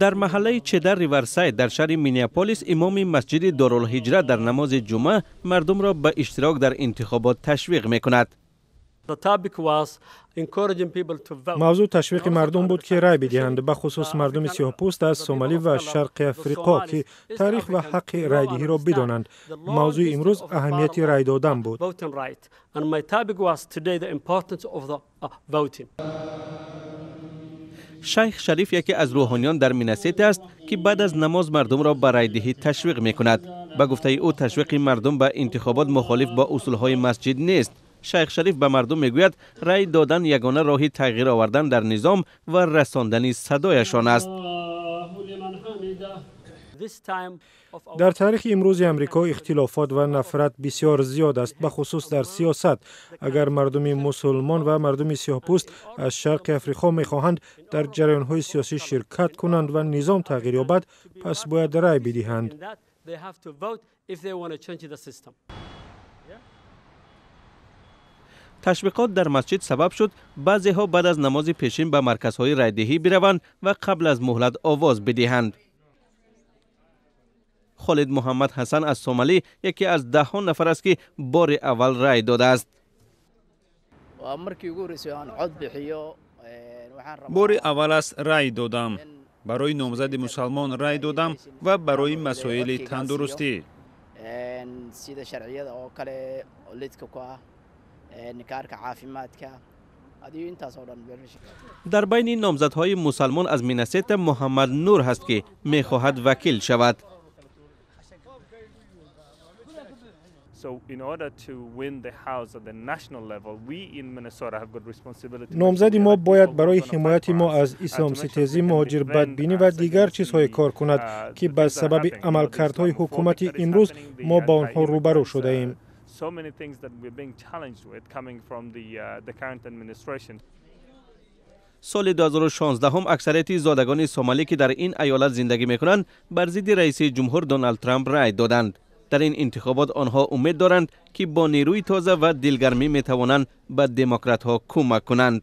Дар маҳаллаи Чедар Риверсайд дар шаҳри Миннеаполис имоми масҷиди Дорулҳиҷра дар намози ҷумъа мардумро ба иштирок дар интихобот ташвиқ мекунад. Мавзӯъ ташвиқи мардум буд, ки рай бидиҳанд, бахусус мардуми сиёҳпӯст аз Сомалӣ ва Шарқи Африқо, ки таърих ва ҳаққи райдиҳиро бидонанд. Мавзӯи имрӯз аҳамияти рай додан буд. Шайх Шариф яке аз рӯҳониён дар Миннесота аст, ки баъд аз намоз мардумро ба райдиҳӣ ташвиқ мекунад. Ба гуфтаи ӯ, ташвиқи мардум ба интихобот мухолиф бо усулҳои масҷид нест. Шайх Шариф ба мардум мегӯяд, рай додан ягона роҳи тағйир овардан дар низом ва расондани садояшон аст. Дар таърихи имрӯзи Амрико ихтилофот ва нафрат бисёр зиёд аст, бахусус дар сиёсат. Агар мардуми мусулмон ва мардуми сиёҳпӯст аз Шарқи Африқо мехоҳанд дар ҷараёнҳои сиёсӣ ширкат кунанд ва низом тағйир ёбад, пас бояд рай бидиҳанд. Ташвиқот дар масҷид сабаб шуд баъзеҳо баъд аз намози пешин ба марказҳои райдиҳӣ бираванд ва қабл аз муҳлат овоз бидиҳанд. Холид Муҳаммад Ҳасан аз Сомалӣ яке аз даҳҳо нафар аст, ки бори аввал рай додааст. Бори аввал аст рай додам. Барои номзади мусалмон рай додам ва барои масоили тандурустӣ. Дар байни номзадҳои мусалмон аз Миннесота Муҳаммад Нур ҳаст, ки мехоҳад вакил шавад. Номзади мо бояд барои ҳимояти мо аз исломситезӣ, муҳоҷирбадбинӣ ва дигар чизҳое кор кунад, ки ба сабаби амалкардҳои ҳукумати имрӯз мо ба онҳо рӯбарӯ шудаем. Соли 2016 аксарияти зодагони сомалӣ, ки дар ин айолат зиндагӣ мекунанд, бар зидди раиси ҷумҳур Доналд Трамп рай доданд. Дар ин интихобот онҳо умед доранд, ки бо нерӯи тоза ва дилгармӣ метавонанд ба демократҳо кӯмак кунанд.